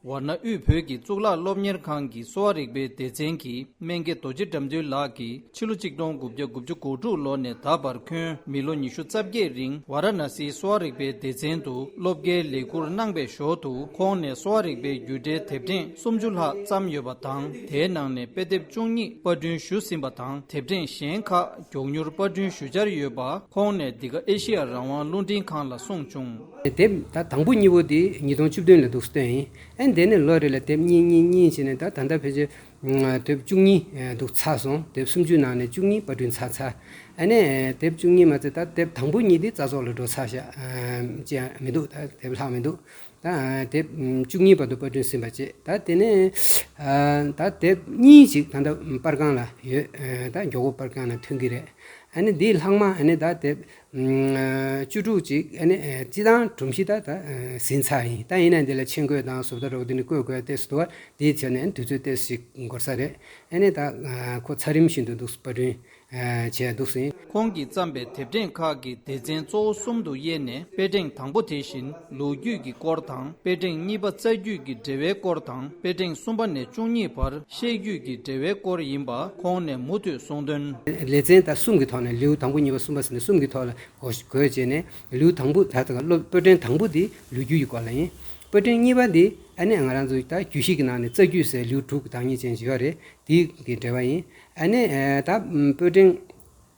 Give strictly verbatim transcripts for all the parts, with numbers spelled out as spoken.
ཝཱ་ར་ཎ་དབུས་བོད་ཀྱི་གཙུག་ལག་སློབ་གཉེར་ཁང་གི་གསོ་བ་རིག་པའི་སྡེ་ཚན་གྱི་སྨན་དགེ་རྡོ་རྗེ་དགྲ་འདུལ་ལགས་ཀྱིས། ཕྱི་ལོ་ཆིག་སྟོང་དགུ་བརྒྱ་དགུ་བཅུ་གོ་དྲུག་ལོ་ནས་ད་བར་ཁོང་མི་ལོ་ཉི་ཤུ་རྩ་བརྒྱད་རིང་ཝཱ་ར་ཎ་སིའི་གསོ་བ་རིག་པའི་སྡེ་ཚན་དུ་སློབ་དགེའི་ལས་ཁུར་གནང་བའི་ཞོར་དུ། ཁོང་ནས་གསོ་བ་རིག་པའི་རྒྱུགས་འབྲས་དེབ་ཕྲེང་སུམ་ཅུ་ལྷག་བརྩམས་ཡོད་པ་དང་། དེའི་ནང་ནས་དཔེ་དེབ་བཅུ་གཉིས་པར་སྐྲུན་ཞུས་ཟིན་པ་དང་། དེབ་ཕྲེང་གཞན་ཁག་མགྱོགས་མྱུར་པར་སྐྲུན་ཞུ་འཆར་ཡོད་པ་ཁོང་ནས་འདི་ག་ཨེ་ཤེ་ཡ་རང་དབང་རླུང་འཕྲིན་ཁང་ལ་གསུངས་བྱུང་། དེབ་ད་དང་པོ་གཉིས་པོ་དེ་ཉིས་སྟོང་བཅུ་བདུན་ལ་འདུག་སྟོན་ཡིན། ཨ་ནི་དེ་ནས་ལོ་རེ་ལ་དེབ་གཉིས་གཉིས་གཉིས་བྱས་ནས། ད་ད་ལྟ་ཕལ་ཆེར་དེབ་བཅུ་གཉིས་འདུག་ཚར་སོང་། དེབ་སུམ་ཅུ་ནང་ནས་བཅུ་གཉིས་པར་སྐྲུན་ཚར་ཚར། ཨ་ནི་དེབ་བཅུ་གཉིས་མ་ཚད། ད་དེབ་དང་པོ་གཉིས་དེ་རྩ་ཚོགས་ལ་འགྲོ་ཚར་ཤག་ཅི་ཡང་མི་འདུག་ད་དེབ་ལྷག་མི་འདུག་ད་དེབ་བཅུ་གཉིས་བར་དུ་པར་སྐྲུན་ཟིན་པ་བཅས། ད་དེ་ནས་ད་དེབ་གཉིས་ཅིག་ད་ལྟ་པར་ཁང་ལ་ཡོད། ད་མགྱོགས་པོ་པར་ཁང་ལ་ཐོན་གྱི་རེད། ཨ་ནི་འདིའི་ལྷག་མ་ཨ་ནི་ད་དེབ་བཅུ་དྲུག་ཅིག་ཨ་ནི་སྤྱི་བཏང་སྒྲོམ་གཞི་ད་ད་ཟིན་ཚར་ཡིན། ད་ཡིན་ན་འདི་ལ་ཆེད་འགོད་དང་བཟོ་ལྟ་རོགས་དེ་ནི་བཀོད་དགོས་ཏེ་སུ་དུ་བ་དེའི་ཆ་ནས་དུས་ཚོད་ཏོག་ཙམ་འགོར་ས་རེད། ཨ་ནི་ད་ཁོ་ཚར་རིམ་བཞིན་དུ་འདུག་པར་སྐྲུན་བྱས་འདུག་ཟིན། ཁོང་གིས་བརྩམས་པའི་དེབ་ཕྲེང་ཁག་གི་སྡེ་ཚན་གཙོ་བོ་གསུམ་དུ་དབྱེ་ནས། དཔེ་ཕྲེང་དང་པོ་དེ་བཞིན་ལོ་རྒྱུས་ཀྱི་སྐོར་དང་། དཔེ་ཕྲེང་གཉིས་པ་རྩ་རྒྱུད་ཀྱི་འབྲེལ་བའི་སྐོར་དང་། དཔེ་ཕྲེང་གསུམ་པ་ནས་བཅུ་གཉིས་བར་ཤེས་རྒྱུད་ཀྱི་འབྲེལ་བའི་སྐོར་ཡིན་པ་ཁོང་ནས་མུ་མཐུད་གསུངས་དོན། ལེ་ཚན་ད་གསུམ་གྱི་ཐོག་ནས། ལེའུ་དང་པོ་གཉིས་པ་གསུམ་པ་ཟེར་ནས་གསུམ་གྱི་ཐོག་ལ་བགོས་བྱས་ནས། ལེའུ་དང་པོ་ད་ལྟ་སློབ་པོད་ཕྲེང་དང་པོ་འདི་ལོ་རྒྱུས་ཀྱི་སྐོར་ལ་ཡིན། པོད་ཕྲེང་གཉིས་པ་འདི་ཨ་ནི་ང་རང་ཚོ་ད་རྒྱུད་བཞི་གི་ནང་ནས་རྩ་རྒྱུད་ཟེར་ལེའུ་དྲུག་གི་བདག་ཉིད་ཅན་ཞིག་ཡོད་རེད། དེའི་གི་འབྲེལ་བ་ཡིན། ཨ་ནི་ད་པོད་ཕྲེང་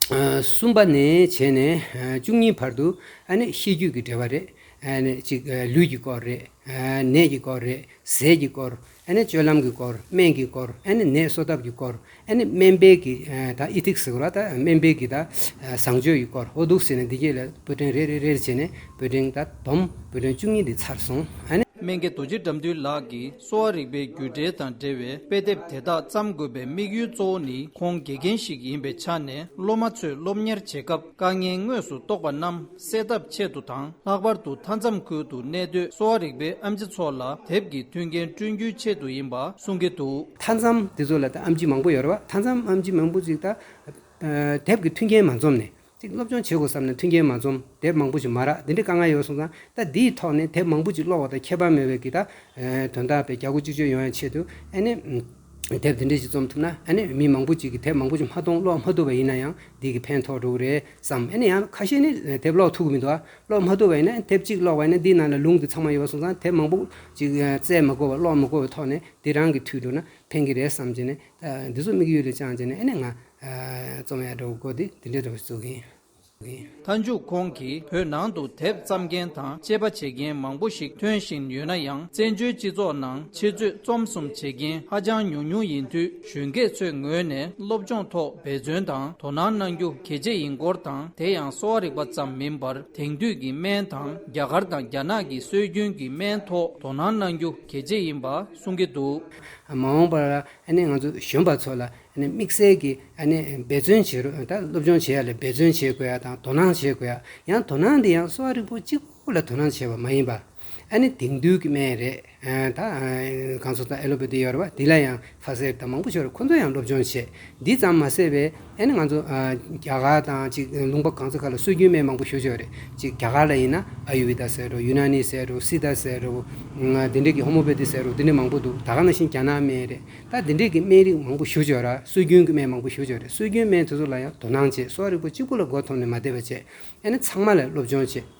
གསུམ་པ་ནས་བྱས་ནས་བཅུ་གཉིས་བར་དུ་ཨ་ནི་ཤེས་རྒྱུད་ཀྱི་འབྲེལ་བ་རེད། ཨ་ནི་གཅིག་ལུས་ཀྱི་སྐོར་རེད། ནད་ཀྱི་སྐོར་རེད། ཟས་ཀྱི་སྐོར། ཨ་ནི་སྤྱོད་ལམ་གྱི་སྐོར། སྨན་གྱི་སྐོར། ཨ་ནི་ནད་གསོ་ཐབས་ཀྱི་སྐོར། ཨ་ནི་སྨན་པའི་གི་ད་ཨི་ཐིག་ཟེར་བ་ད་སྨན་པའི་གི་ད་བཟང་སྤྱོད་ཀྱི་སྐོར། འོ་འདུག་ཟེར་ནས་འདི་གྱད་ལ་པོད་ཕྲེང་རེ་རེ་རེ་བྱས་ནས་པོད་ཕྲེང་ད་བསྡོམས་པོད་ཕྲེང་བཅུ་གཉིས་འདི་ཚར་སོང་། ཨ་ནི། སྨན་དགེ་རྡོ་རྗེ་དགྲ་འདུལ་ལགས་ཀྱིས་གསོ་བ་རིག་པའི་རྒྱུད་འགྲེལ་དང་འབྲེལ་བའི་དཔེ་དེབ་དེ་དག་བརྩམས་དགོས་པའི་དམིགས་ཡུལ་གཙོ་བོ་ནི། ཁོང་དགེ་རྒན་ཞིག་ཡིན་པའི་ཆ་ནས་སློབ་མ་ཚོས་སློབ་གཉེར་བྱེད་སྐབས་དཀའ་ངལ་དངོས་སུ་རྟོགས་པ་རྣམས་སེལ་ཐབས་ཆེད་དུ་དང་། ལྷག་པར་དུ་མཐའ་མཚམས་ཁུལ་དུ་གནས་སྡོད་གསོ་བ་རིག་པའི་ཨེམ་ཆི་ཚོ་ལ་དེབ་ཀྱི་མཐུན་རྐྱེན་བསྐྲུན་རྒྱུའི་ཆེད་དུ་ཡིན་པ་གསུང་གི་འདུག་མཐའ་མཚམས་དེ་ཚོ་ལ་ད་ཨེམ་ཆི་མང་པོ་ཡོད་རེད་བ། མཐའ་མཚམས་ཨེམ་ཆི་མང་པོ་ཅིག་ད་དེབ་ཀྱི་མཐུན་རྐྱེན་མ་འཛོམས་ནས། ཅིག་སློབ་སྦྱོང་བྱེད་དགོས་བསམ་ནས་མཐུན་རྐྱེན་མ་འཛོམས། དེབ་མང་པོ་ཞིག་མ་རག། འདི་འདྲའི་དཀའ་ངལ་ཡོད་སོང་ཙང་། ད་འདིའི་ཐོག་ནས་དེབ་མང་པོ་ཅིག་ཀློག་པ་དང་ཁྱད་པར་མེད་པའི་གི་ད་དོན་དག་པའི་རྒྱ་སྒོ་གཅིག་ཆོད་ཡོང་ཡ་ཆེད་དུ། ཨ་ནི་དེབ་འདི་འདྲ་ཞིག་རྩོམ་ཐུབ་ན། ཨ་ནི་མི་མང་པོ་ཅིག་གིས་དེབ་མང་པོ་ཞིག་མ་མཐོང་ཀློག་མ་ཐུབ་པ་ཡིན་ན་ཡང་འདི་གི་ཕན་ཐོགས་འགྲོ་གི་རེད་བསམ། ཨ་ནི་ཡང་ཁ་ཤས་ནི་དེབ་ཀློག་ཐུབ་ཀྱི་མི་འདུག་ཨ། ཀློག་མ་ཐུབ་པ་ཡིན་ན་དེབ་གཅིག་ཀློག་པ་ཡིན་ན་འདིའི་ནང་ལ་ལུང་དེ་ཚང་མ་ཡོད་པ་སོང་ཙང་། དེབ་མང་པོ་ཅིག་བཙལ་མ་དགོས་པ་ཀློག་མ་དགོས་པའི་ཐོག་ནས་འདི་རང་གི་འཐུས་འགྲོ་ན་ཕན་གྱི་རེད་བསམ་བྱས་ནས། ད་འདི་ཚོ་དམིགས་ཡུལ་ལ་བཅངས་བྱས་ནས། ཨ་ནི་ང་རྩོམ་ཡ་འགྲོ་དགོས་དེ་འདི་འདྲའི་འདྲ་བ་ཞིག་བཙུགས་ཡིན། མཐའ་མཇུག་ཁོང་གིས་བོད་ནང་དུ་དེབ་བརྩམ་མཁན་དང་དཔྱད་པ་བྱེད་མཁན་མང་པོ་ཞིག་ཐོན་བཞིན་ཡོད་ན་ཡང་། བཙན་བྱོལ་སྤྱི་ཚོགས་ནང་ཆེད་བརྗོད་རྩོམ་གསུམ་བྱེད་མཁན་ཧ་ཅང་ཉུང་ཉུང་ཡིན་དུས། གཞོན་སྐྱེས་ཚོའི་ངོས་ནས་སློབ་སྦྱོང་ཐོག་འབད་བརྩོན་དང་དོ་སྣང་གནང་རྒྱུ་གལ་ཆེ་ཡིན་སྐོར་དང་། དེ་ཡང་གསོ་བ་རིག་པ་ཙམ་མིན་པར། དེང་དུས་ཀྱི་སྨན་དང་། རྒྱ་གར་དང་རྒྱ་ནག་གི་སྲོལ་རྒྱུན་གྱི་སྨན་ཐོག་དོ་སྣང་གནང་རྒྱུ་གལ་ཆེ་ཡིན་པ་གསུང་གི་འདུག་མ་འོངས་པར་ཨ་ནི་ང་ཚོ་གཞོན་པ་ཚོ་ལ་ཨ་ནི་དམིགས་བསལ་གྱི་ཨ་ནི་འབད་བརྩོན་བྱེད་རོགས། ད་སློབ་སྦྱོང་བྱེད་ཡ་ལ་འབད་བརྩོན་བྱེད་དགོས་ཡ་དང་དོ་སྣང་བྱེད་དགོས་ཡ། ཡང་དོ་སྣང་འདི་ཡང་གསོ་བ་རིག་པ་གཅིག་པུ་ལ་དོ་སྣང་བྱེད་པ་མ་ཡིན་པ། ཨ་ནི་དེང་དུས་ཀྱི་སྨན་རེད། ད་གང་ཚོ་ད་ཨེ་ལོ་པེ་ཐི་ཡོད་རེད་བ། འདི་ལ་ཡང་ཕ་སེར་དང་མང་པོ་ཞིག་ཡོད་རེད། ཁོ་ཚོ་ཡང་སློབ་སྦྱོང་བྱེད། འདི་ཙམ་མ་ཟད་པའི་ཨ་ནི་ང་ཚོ་རྒྱ་གར་དང་ཅིག་ལུང་པ་གང་ཚོ་ཁ་ལ་སྲོལ་རྒྱུན་སྨན་མང་པོ་ཞེ་པོ་ཅིག་ཡོད་རེད། ཅིག་རྒྱ་གར་ལ་ཡིན་ན་ཨ་ཡུར་ཝེ་ད་ཟེར་རོ། ཡུ་ན་ནི་ཟེར་རོ། སི་ད་ཟེར་རོ། འདི་འདྲས་ཀྱི་ཧོ་མོ་པེ་ཐི་ཟེར་རོ། འདི་འདྲས་མང་པོ་འདུག་ད་ག་ནང་བཞིན་རྒྱ་ནག་སྨན་རེད། ད་འདི་འདྲས་ཀྱི་སྨན་རིགས་མང་པོ་ཞེ་པོ་ཅིག་ཡོད་ར། སྲོལ་རྒྱུན་གྱི་སྨན་མང་པོ་ཞེ་པོ་ཅིག་ཡོད་རེད། སྲོལ་རྒྱུན་སྨན་དེ་ཚོ་ལ་ཡང་དོ་སྣང་བྱེད། གསོ་བ་རིག་པ་གཅིག་པུ་ལ་མགོ་འཐོམས་ནས་མ་བསྡད་པ་བྱེད། ཨ་ནི་ཚང་མ་ལ་སློབ་སྦྱོང་བྱེད།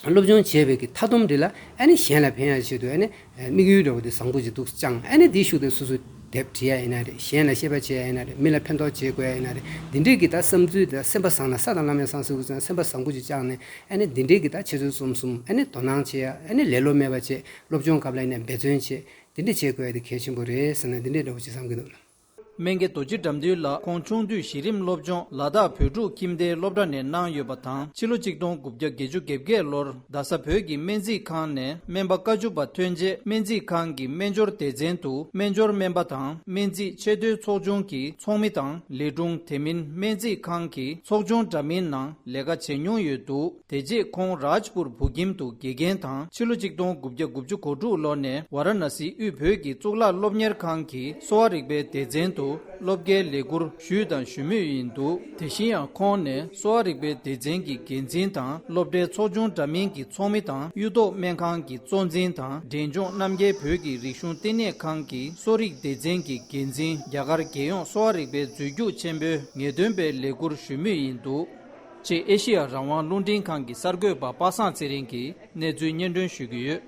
སློབ་སྦྱོང་བྱས་པའི་གི་མཐའ་སྡོམ་འདི་ལ་ཨ་ནི་གཞན་ལ་ཕན་ཡག་ཆེད་དུ་ཨ་ནི་དམིགས་ཡུལ་འདྲ་བོ་དེ་བཟང་པོ་ཅིག་འདུག་བཅངས། ཨ་ནི་དེའི་ཤུགས་དེ་སོ་སོས་དེབ་བྲིས་ཡ་ཡིན་ན་རེད། གཞན་ལ་བཤད་པ་བྱེད་ཡ་ཡིན་ན་རེད། མི་ལ་ཕན་ཐོགས་བྱེད་དགོས་ཡ་ཡིན་ན་རེད། འདི་འདྲས་ཀྱི་ད་བསམ་ཚུལ་དང་། སེམས་པ་བཟང་ན་ས་དང་ལམ་ཡང་བཟང་ཟེར་དགོས་ཙང་། སེམས་པ་བཟང་པོ་ཅིག་བཅངས་ནས་ཨ་ནི་འདི་འདྲས་ཀྱི་ད་ཆེད་དོན་གསུམ་གསུམ་ཨ་ནི་དོ་སྣང་བྱེད་ཡ། ཨ་ནི་ལེ་ལོ་མེད་པ་བྱེད། སློབ་སྦྱོང་སྐབས་ལ་ཡིན་ན་འབད་བརྩོན་བྱེད། འདི་འདྲས་བྱེད་དགོས་ཡ་དེ་གལ་ཆེན་པོ་རེད་ཟེར་ན་འདི་འདྲས་འདྲ་བོ་ཅིག་བསམ་གྱི་འདུག་སྨན་དགེ་རྡོ་རྗེ་དགྲ་འདུལ་ལགས་ཁོང་ཆུང་དུས་གཞི་རིམ་སློབ་སྦྱོང་ལ་དྭགས་བོད་ཕྲུག་ཁྱིམ་སྡེའི་སློབ་གྲྭ་ནས་གནང་ཡོད་པ་དང་། ཕྱི་ལོ་ཆིག་སྟོང་དགུ་བརྒྱ་བརྒྱད་ཅུ་གྱ་བརྒྱད་ལོར་རྡ་ས་བོད་ཀྱི་སྨན་རྩིས་ཁང་ནས་སྨན་པ་དཀའ་བཅུ་པ་ཐོན་རྗེས། སྨན་རྩིས་ཁང་གི་སྨན་སྦྱོར་སྡེ་ཚན་དུ་སྨན་སྦྱོར་སྨན་པ་དང་། སྨན་རྩིས་ཆེས་མཐོའི་ཚོགས་ཆུང་གི་ཚོགས་མི་དང་། ལས་དྲུང་། དེ་མིན་སྨན་རྩིས་ཁང་གི་ཚོགས་ཆུང་འདྲ་མིན་ནང་ལས་ཀ་བྱེད་མྱོང་ཡོད་འདུག་དེ་རྗེས་ཁོང་རཱཇ་པུར་བོད་ཁྱིམ་དུ་དགེ་རྒན་དང་། ཕྱི་ལོ་ཆིག་སྟོང་དགུ་བརྒྱ་དགུ་བཅུ་གོ་དྲུག་ལོ་ནས་ཝཱ་ར་ཎ་སི་དབུས་བོད་ཀྱི་གཙུག་ལག་སློབ་གཉེར་ཁང་གི་གསོ་བ་རིག་པའི་སྡེ་ཚན་དུ་ སློབ་དགེའི་ལས་ཁུར་ཞུས་དང་ཞུ་མུས་ཡིན་འདུག་དེ་བཞིན་ཡང་ཁོང་ནས་གསོ་བ་རིག་པའི་སྡེ་ཚན་གྱི་འགན་འཛིན་དང་སློབ་གྲྭའི་ཚོགས་ཆུང་འདྲ་མིན་གྱི་ཚོགས་མི་དང་གཡུ་ཐོག་སྨན་ཁང་གི་གཙོ་འཛིན་དང་འབྲས་ལྗོངས་རྣམ་རྒྱལ་བོད་ཀྱི་རིག་གཞུང་བསྟི་གནས་ཁང་གི་གསོ་རིག་སྡེ་ཚན་གྱི་འགན་འཛིན། རྒྱ་གར་རྒྱལ་ཡོངས་གསོ་བ་རིག་པའི་མཛོད་རྒྱུགས་ཆེན་པོའི་ངེས་སྟོན་པའི་ལས་ཁུར་ཞུ་མུས་ཡིན་འདུག་ཅེས་ཨེ་ཤེ་ཡ་རང་དབང་རླུང་འཕྲིན་ཁང་གི་གསར་འགོད་པ་པ་སངས་ཚེ་རིང་གིས་གནས་ཚུལ་སྙན་སྒྲོན་ཞུ་གི་ཡོད།